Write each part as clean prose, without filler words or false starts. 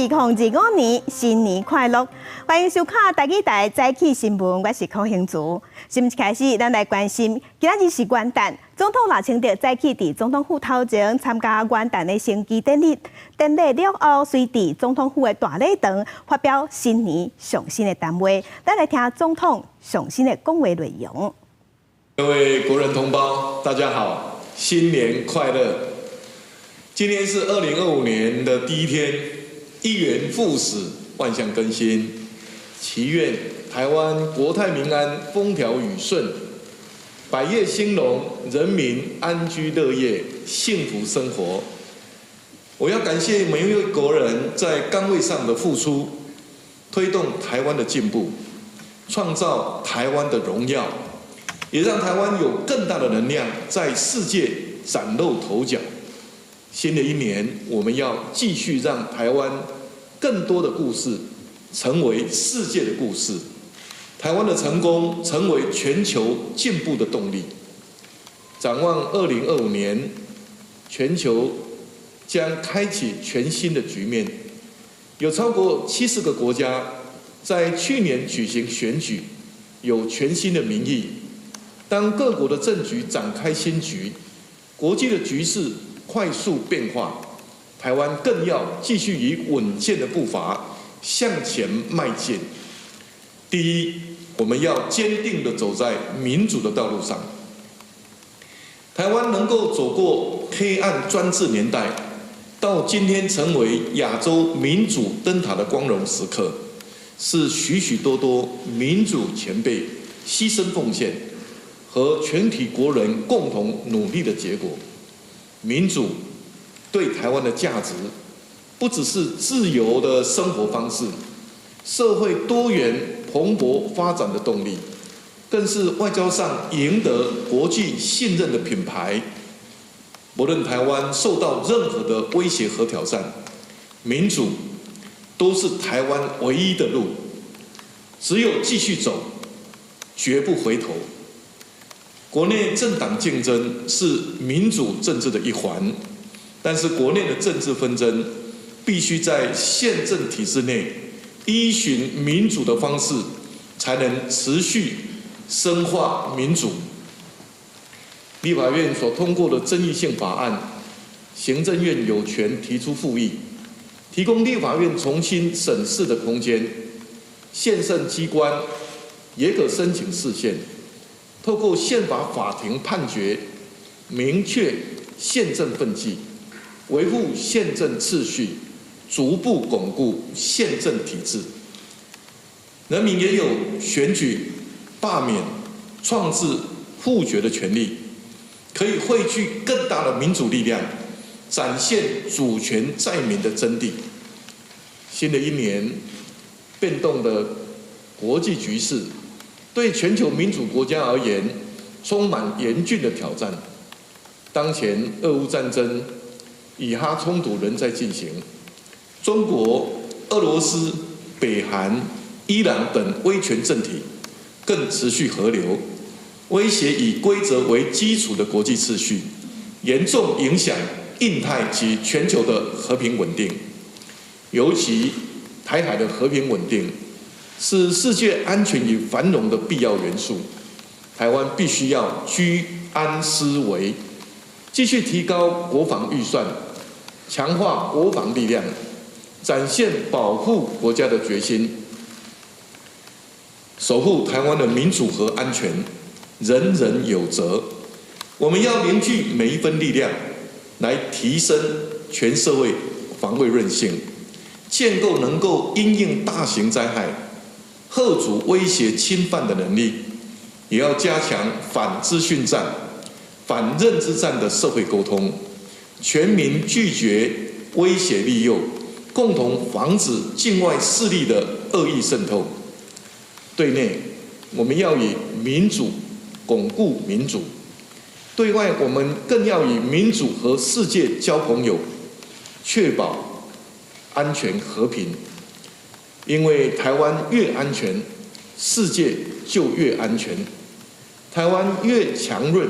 2025年新年快樂！歡迎收看台語台早起新聞，我是柯興祖。新聞開始，咱來關心，今仔日是元旦，總統賴清德早起佇總統府頭前參加元旦的升旗典禮，典禮了後，隨佇總統府的大禮堂發表新年上新的談話。咱來聽總統上新的講話內容。各位國人同胞，大家好，新年快樂！今天是2025年的第一天，一元復始，萬象更新。祈願台灣國泰民安，風調雨順，百業興隆，人民安居樂業，幸福生活。我要感謝每一位國人在崗位上的付出，推動台灣的進步，創造台灣的榮耀，也讓台灣有更大的能量在世界嶄露頭角。新的一年，我們要繼續讓台灣更多的故事成為世界的故事，台灣的成功成為全球進步的動力。展望2025年，全球將開啟全新的局面，有超過70個國家在去年舉行選舉，有全新的民意。當各國的政局展開新局，國際的局勢快速變化，台灣更要繼續以穩健的步伐向前邁進。第一，我們要堅定地走在民主的道路上。台灣能夠走過黑暗專制年代，到今天成為亞洲民主燈塔的光榮時刻，是許許多多民主前輩犧牲奉獻和全體國人共同努力的結果。民主對台灣的價值，不只是自由的生活方式，社會多元蓬勃發展的動力，更是外交上贏得國際信任的品牌。無論台灣受到任何的威脅和挑戰，民主都是台灣唯一的路，只有繼續走，絕不回頭。國內政黨競爭是民主政治的一環，但是國內的政治紛爭必須在憲政體制內依循民主的方式，才能持續深化民主。立法院所通過的爭議性法案，行政院有權提出覆議，提供立法院重新審視的空間。憲政機關也可申請釋憲。透過憲法法庭判決，明確憲政分際，維護憲政秩序，逐步鞏固憲政體制。人民也有選舉、罷免、創制、複決的權利，可以匯聚更大的民主力量，展現主權在民的真諦。新的一年，變動的國際局勢，對全球民主國家而言，充滿嚴峻的挑戰。當前俄烏戰爭、以哈衝突仍在進行，中國、俄羅斯、北韓、伊朗等威權政體更持續合流，威脅以規則為基礎的國際秩序，嚴重影響印太及全球的和平穩定。尤其台海的和平穩定，是世界安全與繁榮的必要元素。台灣必須要居安思危，繼續提高國防預算，強化國防力量，展現保護國家的決心，守護台灣的民主和安全，人人有責。我們要凝聚每一分力量，來提升全社會防衛韌性，建構能夠因應大型災害、嚇阻威脅侵犯的能力，也要加強反資訊戰、反認知戰的社會溝通，全民拒絕威脅利誘，共同防止境外勢力的惡意滲透。對內，我們要以民主鞏固民主；對外，我們更要以民主和世界交朋友，確保安全和平。因為台灣越安全，世界就越安全；台灣越強韌，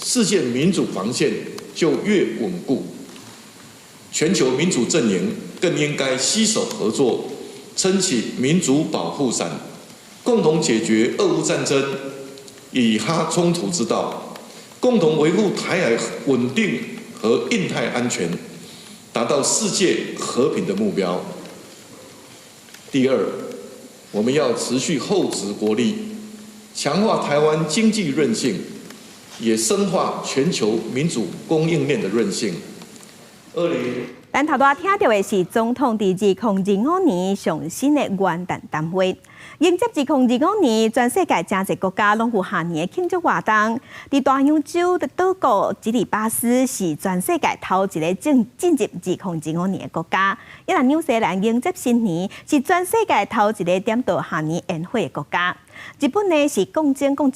世界民主防線就越穩固。全球民主陣營更更應該攜手合作，撐起民主保護傘，共同解決俄烏戰爭、以哈衝突之道，共同維護台海穩定和印太安全，達到世界和平的目標。第二，我們要持續厚植國力，強化台灣經濟韌性，也深化全球民主供應鏈的韌性。20。咱頭拄聽著的是總統佇2025年上新的元旦談話。迎接2025年，全世界誠濟國家攏有跨年的慶祝活動。佇大洋洲的島國基里巴斯是全世界頭一个進入2025年的國家。抑若紐西蘭迎接新年是全世界頭一个點著跨年煙火的國家。日本呢是降鐘降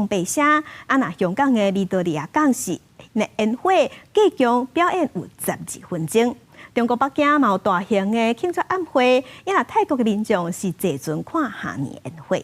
108聲，啊若香港的維多利亞港是煙火計共表演有12分鐘。中國北京嘛有大型的慶祝晚會，抑若泰國的民眾是坐船看跨年煙火。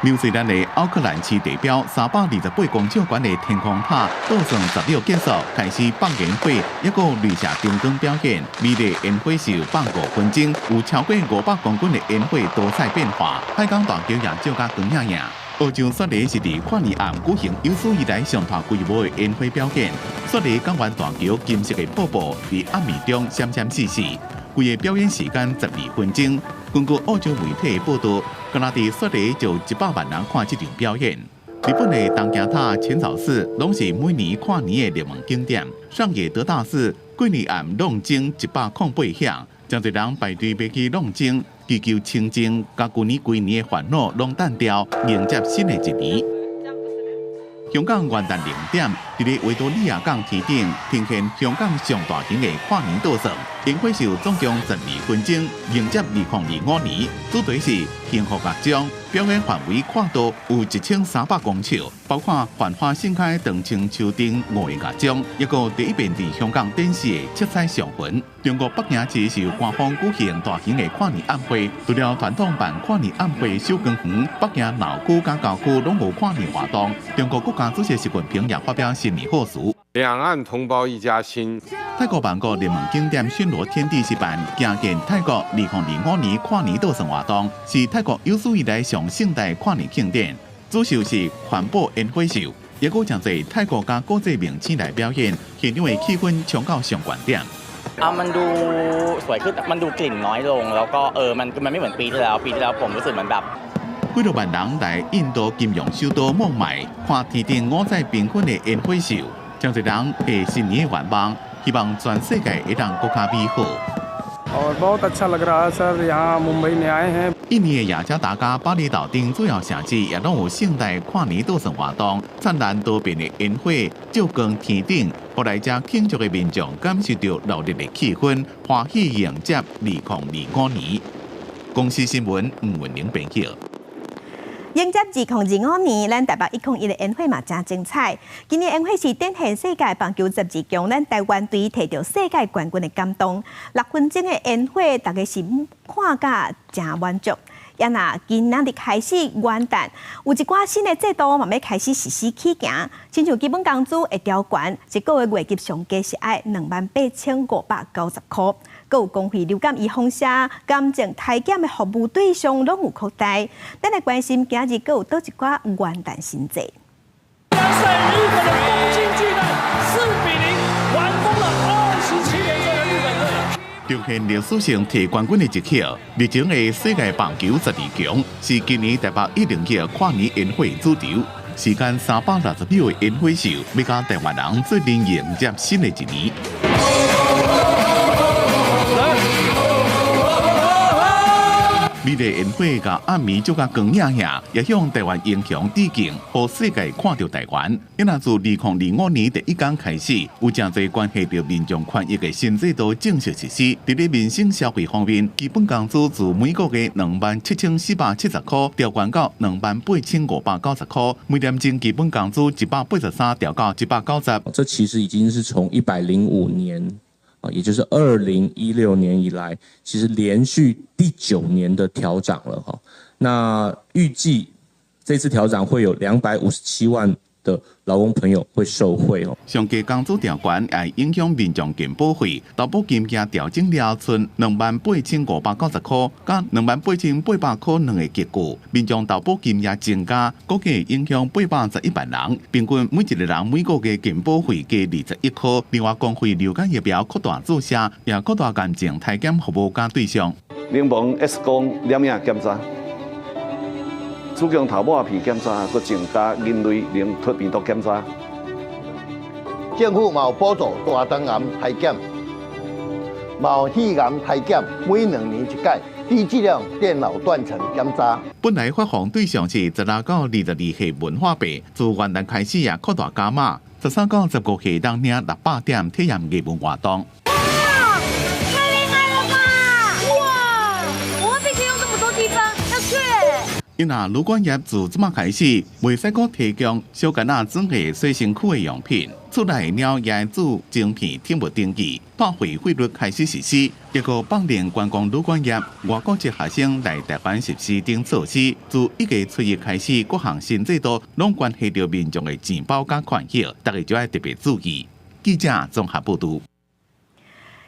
紐西蘭的奧克蘭市地標328公尺懸的天空塔，倒算10秒結束，開始放煙火，抑閣鐳射燈光表演。美麗煙火秀放5分鐘，有超過500公斤的煙火多彩變化，海港大橋也照甲光影影。澳洲雪梨是佇跨年暗舉行有史以來上大規模的煙火表演。雪梨港灣大橋金色的瀑布佇暗暝中閃閃爍爍，規个表演時間12分鐘。根據澳洲媒體的報導，敢若佇雪梨就100萬人看這場表演。日本的東京塔、淺草寺攏是每年跨年的熱門景點。上野德大寺過年暗挵鐘108響，誠濟人排隊欲去挵鐘，祈求清靜，共舊年規年的煩惱攏澹掉，迎接新的一年。香港元旦零點，佇咧維多利亞港天頂呈現香港上大型的跨年倒算煙火秀，總共12分鐘，迎接2025年。主題是幸福樂章，表演範圍跨度有1300公尺，包括繁花盛開、長青樹頂五个樂章，抑閣第一遍佇香港展示的七彩上雲。中國北京市是由官方舉行大型的跨年晚會，除了傳統辦跨年晚會首鋼園，北京鬧區佮郊區攏有跨年活動。中國國家主席習近平也發表新年賀詞。兩岸同胞一家親。泰國曼谷熱門景點暹羅天地是辦驚見泰國2025年跨年倒算活動，是泰國有史以來上盛大跨年慶典。主秀是環保煙火秀，抑閣誠濟泰國佮國際明星來表演，現場的氣氛衝到上懸點。 อ่ะมันดูสวยขึ้นมันดูกลิ่นน้อยลงแล้วก็เออมันมันไม่เหมือนปีที่แล้วปีที่แล้วผมรู้สึกเหมือนแบบ 幾若萬人來印度金融首都孟買看天頂五彩繽紛的煙火秀，誠濟人的新年願望，希望全世界會當閣較美好。 और बहुत अच्छा लग रहा है सर यहाँ मुंबई में आए हैं。印尼的雅加達佮巴厘島等主要城市也攏有盛大跨年倒算活動，燦爛多變的煙火照光天頂，予來遮慶祝的民眾感受著熱鬧的氣氛，歡喜迎接2025年。公視新聞吳文玲編輯。迎接2025年，咱台北101的煙火嘛誠精彩。今年煙火是展現世界棒球十二強，咱台灣隊提著世界冠軍的感動。6分鐘的煙火，大家是看甲誠滿足。抑若今仔日開始元旦，有一寡新的制度嘛欲開始實施起行，親像基本工資會調懸，一個月月給上低是愛28,590箍。閣有公費流感預防射、癌症篩檢的服務對象攏有擴大。咱來關心今日閣有佗一寡元旦新制。日本的東京巨蛋4比0完封了27連勝的日本隊。重現歷史性提冠軍的一刻，日前的世界棒球十二強是今年台北101跨年煙火主軸，時間360秒的煙火秀，欲佮台灣人做陣迎接新的一年。美麗煙火共暗暝照甲光影影，也向台灣英雄致敬，予世界看著台灣。因若自2025年第一工開始，有誠濟關係著民眾權益的新制度正式實施。佇咧民生消費方面，基本工資自每個月27,470箍調懸到28,590箍，每點鐘基本工資183調到190。這其實已經是從105年。啊，也就是2016年以來，其實連續第9年的調漲了哈。那預計這次調漲會有257萬的勞工朋友會受惠哦。上低工資調懸會影響民眾健保費，投保金額調整了賰28,590箍，佮28,800箍兩個結果，民眾投保金額增加，估計影響811萬人，平均每一個人每個月健保費加21箍。另外，公費流感疫苗擴大注射，也擴大癌症篩檢服務佮對象。檸檬 X 光臉影檢查，子宮頭抹片檢查，閣增加人類靈脫病毒檢查。政府嘛有補助大腸癌篩檢，嘛有肺癌篩檢，每2年一擺，低劑量電腦斷層檢查。本來發放對象是16到22歲文化病，自元旦開始也擴大加碼，13到15歲通領600點體驗藝文活動。哇，太厲害了吧！哇，我們必須用這麼多地方要去。因為旅館業自這馬開始，袂使閣提供小囡仔準備洗身軀的用品，厝內貓也做晶片寵物登記，退費費率開始實施。結果北聯觀光旅館業外國籍學生來台灣實施等措施，自1月初1開始，各項新制度攏關係著民眾的錢包佮權益，大家就愛特別注意。記者綜合報導。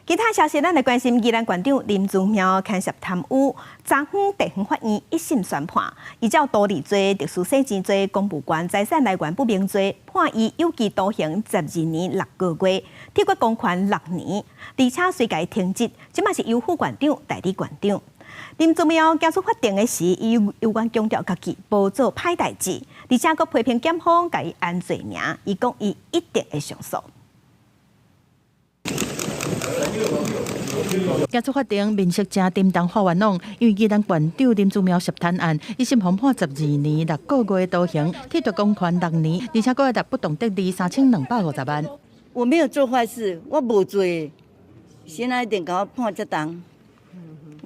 其他消息，咱來關心宜蘭縣長林姿妙牽涉貪污，昨昏地方法院一審宣判，依照圖利罪、特殊洗錢罪、公務員財產來源不明罪，判伊有期徒刑12年6個月，撤回公權6年，而且隨共停職，這馬是由副縣長代理縣長。林姿妙行出法庭的時，伊猶原強調家己無做歹代誌，而且閣批評檢方共伊安罪名，伊講伊一定會上訴。行出法庭，面色誠沉重，發冤枉，因為宜蘭縣長林姿妙涉貪案，一審予判12年6個月徒刑，剝奪公權6年，而且閣愛納不當得利3250萬。我沒有做壞事，我無罪，現在一定共我判這重，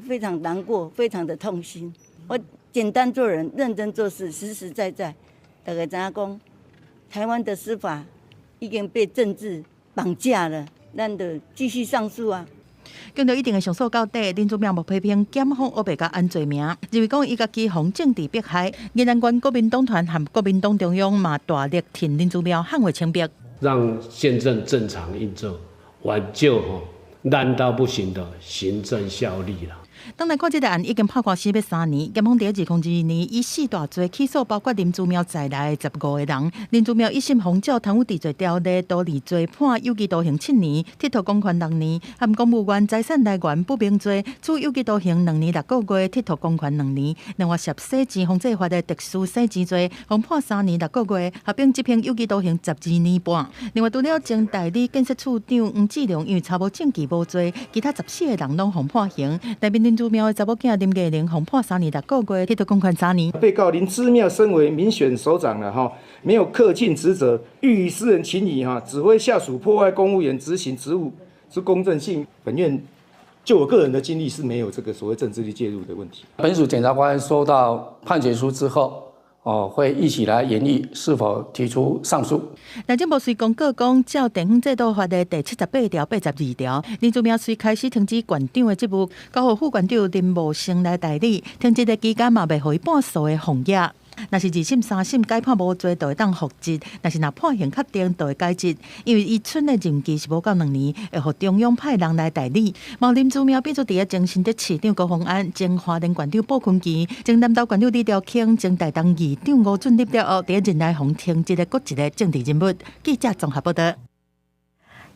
非常難過，非常的痛心。我簡單做人，認真做事，實實在在。大家知影講，台灣的司法已經被政治綁架了，咱就繼續上訴啊。經過一定的上訴到底，林姿妙無批評檢方烏白共安罪名，認為講伊家己予政治迫害。宜蘭縣國民黨團和國民黨中央嘛大力挺林姿妙捍衛清白，讓憲政正常運作，挽救吼爛到不行的行政效力啦。當來看這個案已經拍官司欲3年，檢方佇2022年以四大罪起訴，包括林姿妙在內的15個人。林姿妙一審予照貪污治罪條例圖利罪判有期徒刑7年，剝奪公權6年；和公務員財產來源不明罪處有期徒刑2年6個月，剝奪公權2年。另外涉洗錢防制法的特殊洗錢罪，予判3年6個月，合併執行有期徒刑12年半。另外，除了前代理建設處長黃志良因為查無證據無罪，其他14個人攏予判刑。內面林姿妙的查某囝林藝玲予判3年6個月，剝奪公權3年。被告林姿妙身為民選首長了哈，沒有恪盡職責，欲以私人情誼哈，指揮下屬破壞公務員執行職務之公正性。本院就我個人的經歷是沒有這個所謂政治力介入的問題。本署檢察官收到判決書之後，哦，會一起來研議是否提出上訴。內政部隨公告講，照地方制度法的第78條、82條，林姿妙隨開始停止縣長的職務，交予副縣長林茂生來代理。停職的期間嘛，袂予伊半數的俸額。若是二審、三審改判無罪，就會當復職；若是若判刑確定，就會解職。因為伊賰的任期是無夠2年，會予中央派人來代理。嘛林姿妙變做佇個前新竹市長高虹安、前花蓮縣長傅崐萁、前南投縣長李兆慶、前台東議長吳俊立了後，佇個任內予停職的閣一個政治人物。記者綜合報導。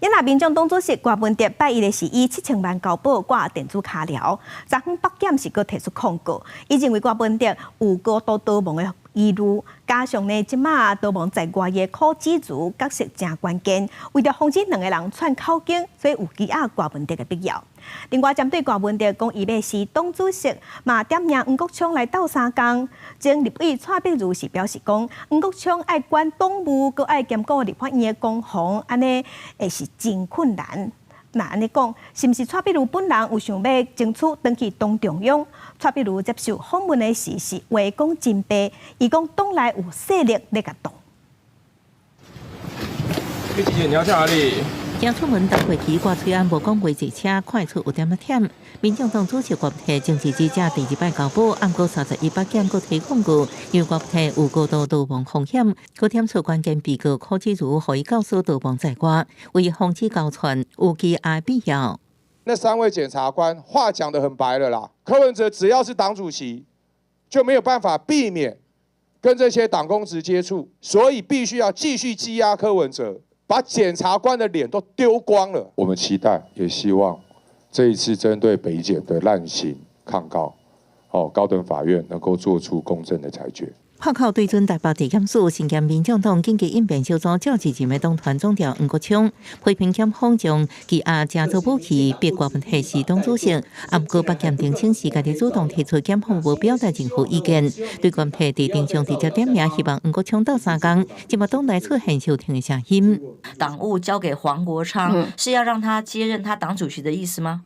也若民眾黨主席郭文哲拜一的是以7000萬交保掛電子跤寮，昨昏北檢是閣提出控告，伊認為郭文哲有高度逃亡的疑慮，加上呢，這馬逃亡在外的柯子如角色誠關鍵，為著防止兩个人串口供，所以有羈押郭文哲的必要。另外，針對郭文哲講伊欲辭黨主席，嘛點名黃國昌來鬥相共。前立委蔡碧如是表示講，黃國昌愛管黨務，閣愛兼顧立法院的攻防，按呢會是真困難。若按呢講，是毋是蔡碧如本人有想欲爭取轉去黨中央？蔡碧如接受訪問的時是話講真白，伊講黨內有勢力咧共擋。姐姐，你要去哪裡？驚出門踏過去掛喙罨無講話坐車，看會出有點仔忝。民眾黨主席郭台政治記者第二擺交保，毋過31北檢閣提控告，因為郭台有高度逃亡風險，閣檢出關鍵被告柯志如予伊教唆逃亡在外，為防止交串有羈押必要。那三位檢察官話講得很白了啦，柯文哲只要是黨主席，就沒有辦法避免跟這些黨公職接觸，所以必須要繼續羈押柯文哲，把檢察官的臉都丟光了。我們期待，也希望這一次針對北檢的濫刑抗告，哦，高等法院能夠做出公正的裁決。炮口對準台北地檢署，身兼民眾黨緊急應變小組召集人的黨團總召黃國昌批評檢方將羈押成做武器，逼郭台是黨主席。毋過北檢澄清是家己主動提出檢方無表達任何意見，對郭台佇庭上直接點名，希望黃國昌鬥相共，這馬黨內出現休庭的聲音。黨務交給黃國昌，是要讓他接任他黨主席的意思嗎？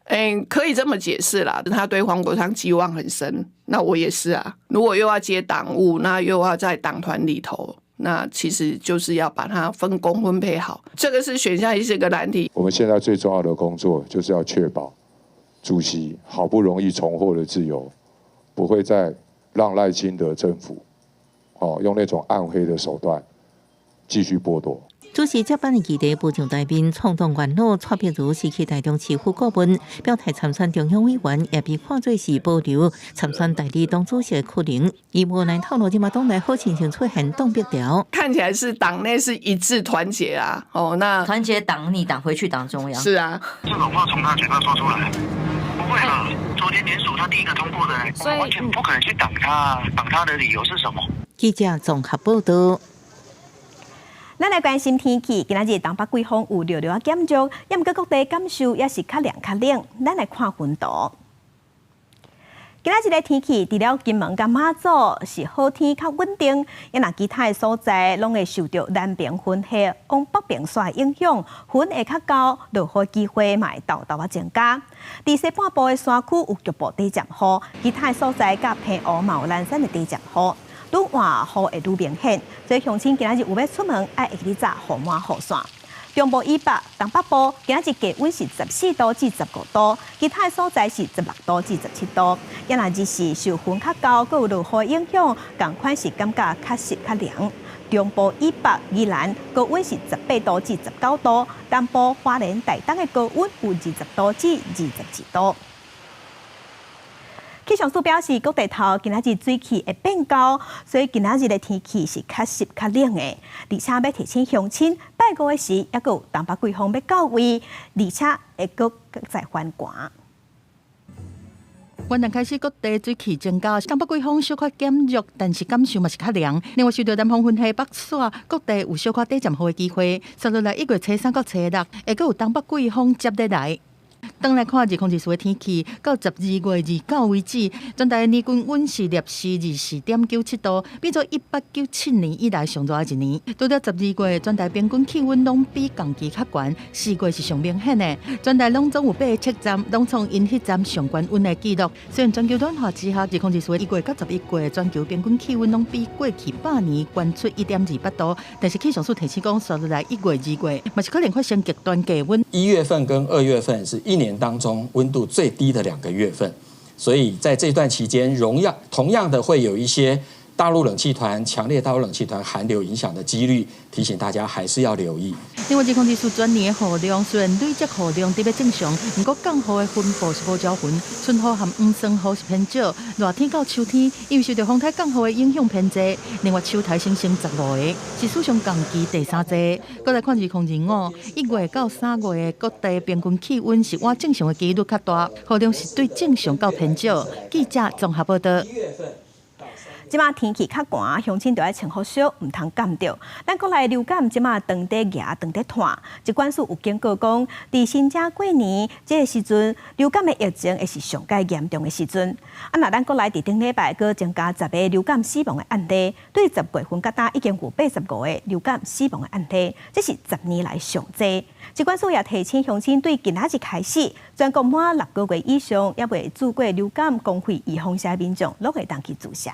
嗯，可以這麼解釋啦。他對黃國昌寄望很深，那我也是啊。如果又要接黨務，那又要在黨團裡頭，那其實就是要把它分工分配好。這個是選項，是個難題。我們現在最重要的工作就是要確保主席好不容易重獲了自由，不會再讓賴清德政府哦用那種暗黑的手段繼續剝奪。主席接班的議題浮上台面，創黨元老蔡壁如是去台中市府顧問，表態參選中央委員，也被看做是保留參選代理黨主席的可能。伊無奈透露，這馬黨內好親像出現擋筆潮，看起來是黨內是一致團結啊。哦，那團結黨你黨回去黨中央。是啊，這種話從他嘴巴說出來，不會吧？昨天聯署他第一個通過的，我們完全不可能去擋他，擋他的理由是什麼？記者綜合報道。咱來關心天氣，今仔日東北季風有略略仔減弱，毋過各地感受也是較涼較冷。咱來看雲圖。今仔日的天氣，除了金門佮馬祖是好天較穩定，啊若其他的所在攏會受著南邊雲系往北邊徙的影響，雲會較厚，落雨機會嘛會沓沓仔增加。佇西半部的山區有局部短暫雨，其他的所在佮澎湖嘛有零散的短暫雨。愈晚雨會愈明顯，所以鄉親今仔日有欲出門，愛會記得帶雨傘雨傘。中部以北、東北部今仔日低溫是14度至15度，其他的所在是16度至17度。啊若日時受雲較厚，閣有落雨影響，仝款是感覺較濕較涼。中部以北、宜蘭高溫是18度至19度，南部花蓮、台東的高溫有20度至22度。氣象署表示，各地頭今仔日水汽會變高，所以今仔日的天氣是較濕較冷的。而且欲提醒鄉親，拜五的時，猶閣有東北季風欲到位，而且會閣再反寒。元旦開始，各地水汽增加，東北季風小可減弱，但是感受嘛是較涼。另外，受著南方雲系北徙，各地有小可短暫雨的機會。接落來1月初3到初6，會閣有東北季風接入來。轉來看2024的天氣，到12月29為止，全台年均溫是攝氏24.97度，變做1897年以來上熱的一年。除了12月，全台平均氣溫攏比同期較懸，4月是上明顯的。全台攏總有八个測站，攏創𪜶彼站上懸溫的紀錄。雖然全球暖化之下，2024 1月佮11月全球平均氣溫攏比過去100年懸出1.28度，但是氣象署提醒講，接落來1月、2月嘛是可能發生極端低溫。 1月份跟2月份是一年當中溫度最低的2個月份，所以在這段期間，同樣的會有一些大陸冷氣團、強烈大陸冷氣團寒流影響的幾率，提醒大家還是要留意。另外，2024全年的雨量雖然累積雨量佇咧正常，毋過降雨的分布是無均勻，春雨和黃酸雨是偏少，熱天到秋天，因為受著風颱降雨的影響偏濟。另外，秋颱成15个，是史上同期第三濟。閣來看2025 1月到3月的各地平均氣溫是倚正常的幾率較大，雨量是對正常到偏少。記者綜合報道。這馬天氣較寒，鄉親著愛穿好少，毋通感著。咱國內流感這馬當咧夯，當咧湠。疾管署有警告講，佇新正過年這个時陣，流感的疫情會是上蓋嚴重的時陣。啊，若咱國內佇頂禮拜閣增加10个流感死亡的案例，對10月份到今已經有85個流感死亡的案例，這是10年來上濟。疾管署也提醒鄉親，對今仔日開始，全國滿6個月以上猶未注過流感公費預防針的民眾，攏會當去注射。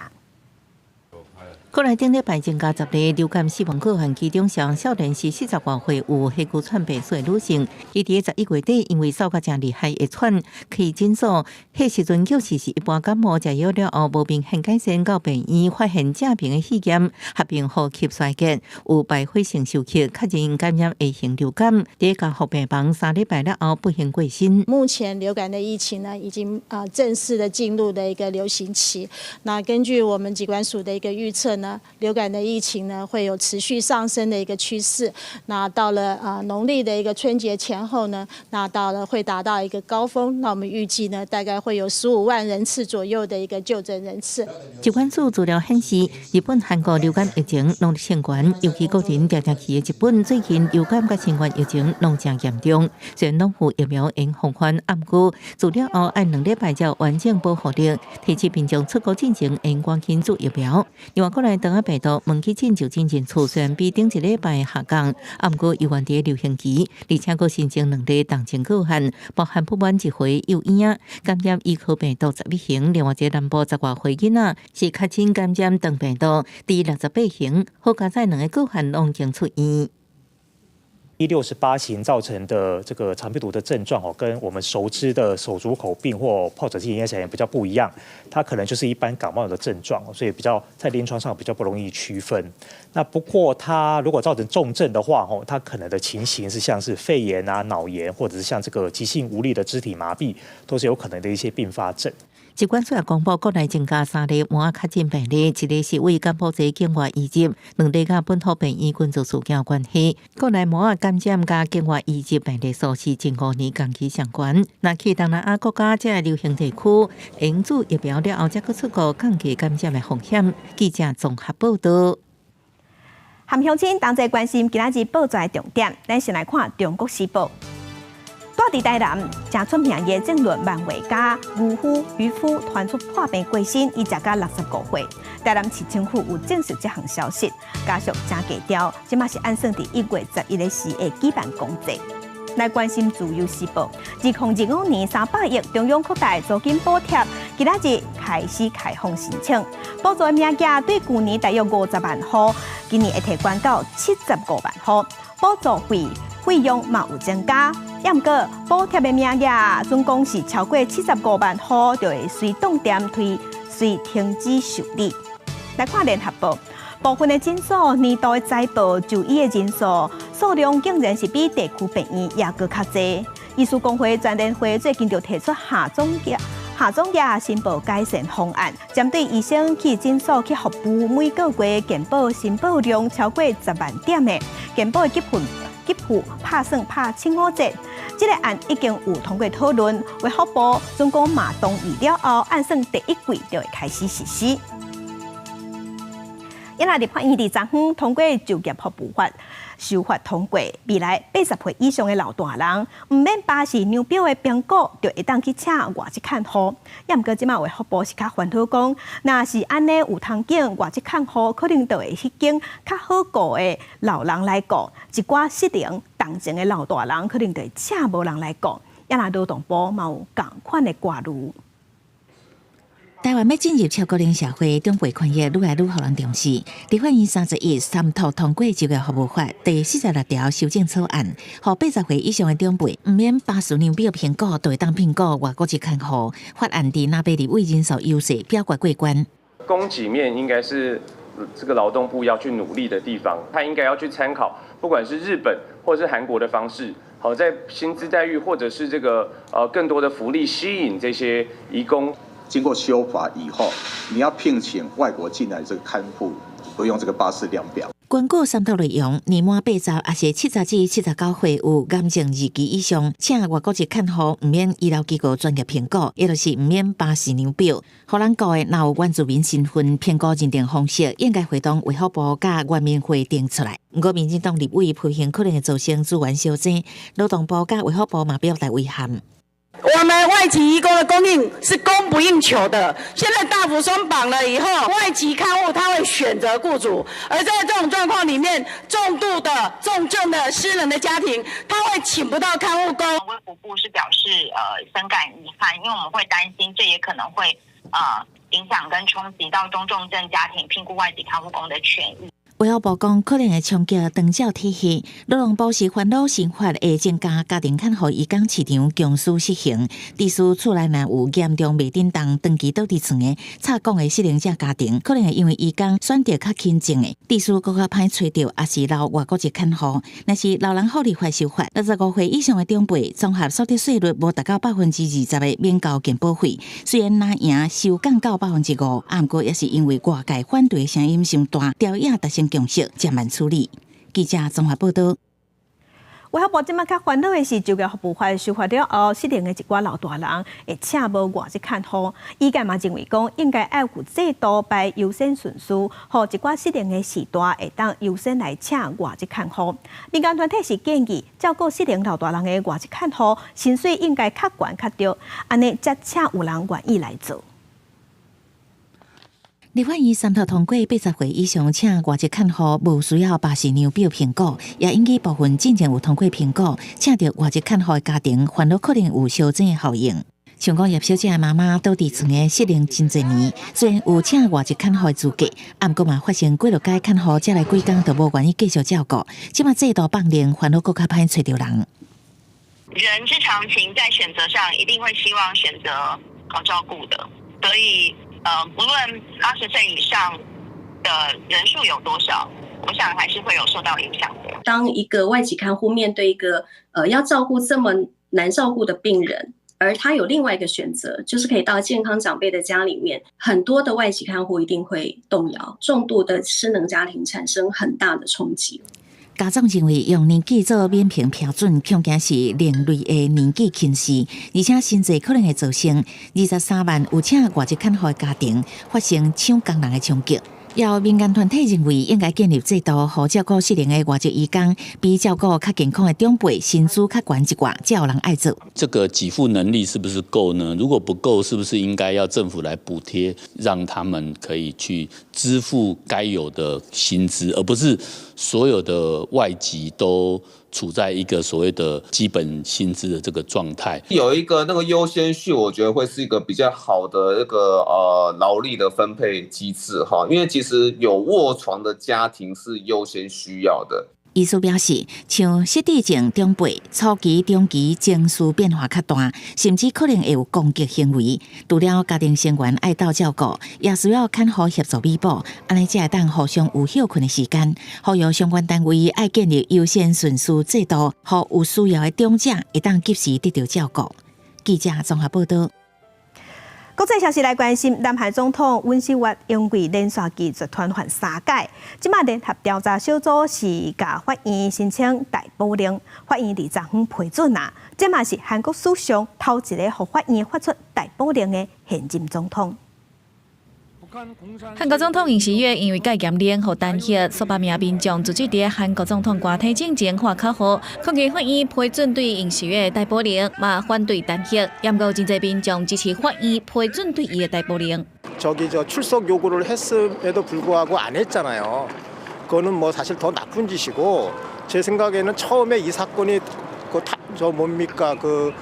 過來頂禮拜增加10例流感死亡個案，其中上少年是40外歲有氣管喘病史的女性，伊佇11月底因為嗽甲誠厲害會喘，去診所，彼時陣確實是一般感冒，食藥了後無明顯改善，到病院發現正爿的肺炎，合併呼吸衰竭，有敗血性休克，確認感染 A 型流感，佇加護病房3禮拜了後不幸過身。目前流感的疫情呢，已經正式的進入了一個流行期。那根據我們疾管署的一個預測呢，流感的疫情呢會有持續上升的一個趨勢。那到了農曆的一個春節前後呢，那到了會達到一個高峰。那我們預計呢，大概會有15萬人次左右的一個就診人次。疾管署資料顯示，日本、韓國流感疫情攏升懸，尤其個人定定去的日本，最近流感佮新冠疫情攏誠嚴重。雖然攏有疫苗會防範，毋過注了後愛2禮拜才有完整保護力。提醒民眾出國進前應趕緊注疫苗。另外，國內腸仔病毒問去診就診人數雖然比頂一禮拜下降，毋過猶原佇流行期，而且閣新增兩例重症個案，包含不滿一歲幼嬰感染伊科病毒11型，另外一个南部10外歲囡仔是確診感染腸病毒第68型，好佳哉兩个個案攏已經出院。 E68型造成的這個腸病毒的症狀哦，跟我們熟知的手足口病或疱疹性咽峡炎比較不一樣，它可能就是一般感冒的症狀，所以比較在臨床上比較不容易區分。那不過它如果造成重症的話，哦，它可能的情形是像是肺炎啊、腦炎，或者是像這個急性無力的肢體麻痹，都是有可能的一些併發症。疾管署也公布，國內增加三例麻仔確診病例，一例是為柬埔寨境外移入，兩例佮本土病院群組事件有關係。國內麻仔感染佮境外移入病例數是近5年同期上懸。若去東南亞國家這个流行地區，應注疫苗了後，才閣出國降低感染的風險。記者綜合報導。含鄉親同齊關心今仔日報紙的重點，咱先來看《中國時報》。住佇台南，誠出名的政論漫畫家漁夫漁夫傳出破病過身，伊食甲65歲。台南市政府有證實這項消息，家屬誠低調，這馬是按算佇1月11日時會舉辦公祭。來關心《自由時報》，2025年300億中央擴大租金補貼，今仔日開始開放申請，補助的名額對舊年大約50萬戶，今年會提懸到75萬戶，補助費費用嘛有增加。毋過補貼的名額總共是超過75萬戶，就會隨凍電推隨停止受理。來看聯合報，部分的診所年度的災報就醫的人數數量竟然是比地區病院也閣較濟。醫師公會全聯會最近就提出下總額申報改善方案，針對醫生去診所去服務，每個月健保申報量超過10萬點的健保的給付拍算拍75折。這个案已經有通過討論，衛福部總講嘛同意了後，按算第一季就會開始實施。因為立法院佇昨昏通過就業服務法修法通過，未來80歲以上的老大人，毋免巴氏量表的評估，就會當去請外籍看護。也毋過這馬衛福部是較煩惱講，若是按呢有通揀外籍看護，可能就會彼間較好顧的老人來顧，一寡失能重症的老大人可能就會請無人來顧。也若勞動部嘛有仝款的掛慮。台灣欲進入超高齡社會，長輩權益愈來愈予人重視。立法院31三讀通過就業服務法第46條修正草案，予80歲以上的長輩，毋免巴氏量表評估，就會當聘僱外國籍看護。法案佇藍白立委人數優勢表決過關。供給面應該是這個勞動部要去努力的地方，他應該要去參考，不管是日本或是韓國的方式，好在薪資待遇或者是這個更多的福利吸引這些移工。經過修法以後，你要聘請外國進來這個看護，不用這個巴氏量表。根據三讀內容，年滿80，抑是70至79歲有癌症二期以上，請外國籍看護，毋免醫療機構專業評估，也就是毋免巴氏量表。予人顧的，若有原住民身份評估認定方式，應該會同衛福部佮原民會定出來。毋過民進黨立委批評可能會造成資源相爭，勞動部佮衛福部嘛表達遺憾。我們外籍移工的供應是供不應求的，現在大幅鬆綁了以後，外籍看護他會選擇雇主，而在這種狀況裡面，重度的、重症的失能的家庭，他會請不到看護工。衛福部是表示，深感遺憾，因為我們會擔心，這也可能會，影響跟衝擊到中重症家庭聘僱外籍看護工的權益。衛福部講，可能會衝擊長照體系。勞動部是煩惱新法會增加家庭看護移工市場供需失衡，致使厝內若有嚴重袂振動、長期倒佇床的、插管的失能者家庭，可能會因為移工選擇較輕症的，致使閣較歹揣著，抑是留外國籍看護。若是老人福利法修法，65歲以上的長輩，綜合所得稅率無達到20%的免交健保費，雖然若贏收降到5%，毋過也是因為外界反對的聲音傷大，調影達成共識，漸慢處理。記者綜合報導。衛福部這擺較煩惱的是，就業服務法修法了後，失能的一寡老大人會請無外籍看護。醫界嘛認為講，應該愛有制度排優先順序，予一寡失能的序大會當優先來請外籍看護。民間團體是建議，照顧失能老大人的外籍看護，薪水應該較懸較著，按呢才請有人願意來做。立法院三讀通過80歲以上請外籍看護，無需要巴氏量表評估，也引起部分進前有通過評估，請著外籍看護的家庭，煩惱可能有相爭的效應。像講葉小姐的媽媽倒佇床的失能真濟年，雖然有請外籍看護的資格，毋過嘛發生幾落擺看護才來幾工就無願意繼續照顧，這馬制度放靈，煩惱閣較歹揣著人。人之常情，在選擇上一定會希望選擇好照顧的，所以。不論80歲以上的人數有多少，我想還是會有受到影響的。當一個外籍看護面對一個要照顧這麼難照顧的病人，而他有另外一個選擇，就是可以到健康長輩的家裡面，很多的外籍看護一定會動搖，重度的失能家庭產生很大的衝擊。家長認為用年紀做免評標準，恐驚是另類的年紀歧視，而且薪資可能會造成23萬有請外籍看護的家庭發生搶工人的衝擊。也有民間團體認為應該建立制度，予照顧失能的外籍移工，比照顧較健康的長輩薪資較懸一寡，才有人愛做。這個給付能力是不是夠呢？如果不夠，是不是應該要政府來補貼，讓他們可以去支付該有的薪資，而不是所有的外籍都處在一個所謂的基本薪資的這個狀態。有一個那個優先序，我覺得會是一個比較好的一個勞力的分配機制哈，因為其實有臥床的家庭是優先需要的。醫師表示，像失智症長輩初期、中期情緒變化較大，甚至可能會有攻擊行為。除了家庭成員愛鬥照顧，也需要看護協助彌補，按呢才會當互相有歇睏的時間。呼籲相關單位愛建立優先順序制度，予有需要的長者會當及時得到照顧。記者綜合報導。國際消息來關心，南韓總統尹錫悅因為連續拒絕傳喚三擺，這馬聯合調查小組是共法院申請逮捕令，法院佇昨昏批准啊，這嘛是韓國史上頭一个予法院發出逮捕令的現任總統。韓國總統尹錫悅因為戒嚴令予彈劾，數百名民眾聚集佇韓國總統官邸進前喊口號，抗議法院批准對尹錫悅的逮捕令，嘛反對彈劾。毋過真濟民眾支持法院批准對伊的逮捕令。 저기 저 출석 요구를 했음에도 불구하고 안 했잖아요. 그거는 뭐 사실 더 나쁜 짓이고 제 생각에는 처음에 이 사건이 그저 뭡니까 그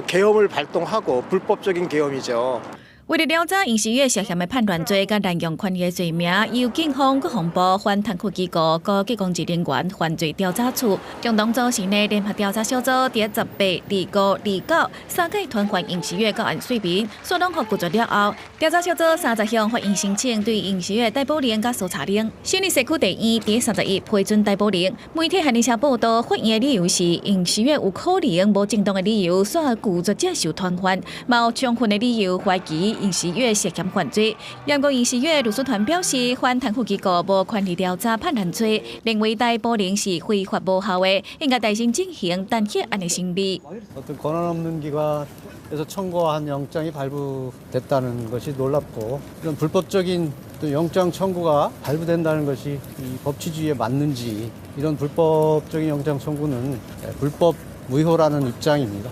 계엄을 발동하고 불법적인 계엄이죠. 為了調查尹錫悅涉嫌的叛亂罪佮濫用權力的罪名，由警方、國防部、反貪腐機構、高級公職人員犯罪調查處共同組成的聯合調查小組，佇18、25、29三擺傳喚尹錫悅到案說明，煞攏予拒絕了後，調查小組30向法院申請對尹錫悅逮捕令佮搜查令。首爾社區地院佇31批准逮捕令。媒體韓聯社報道，法院的理由是尹錫悅有可能無正當的理由，煞拒絕接受傳喚，嘛有充分的理由懷疑尹錫悅涉嫌犯罪。毋過尹錫悅律師團表示，反貪腐機構無權力調查叛亂罪，認為逮捕令是非法無效的，應該重新進行彈劾案的審理。 어떤 권한 없는 기관에서 청구한 영장이 발부됐다는 것이 놀랍고 이런 불법적인 또 영장 청구가 발부된다는 것이 이 법치주의에 맞는지 이런 불법적인 영장 청구는 불법 무효라는 입장입니다.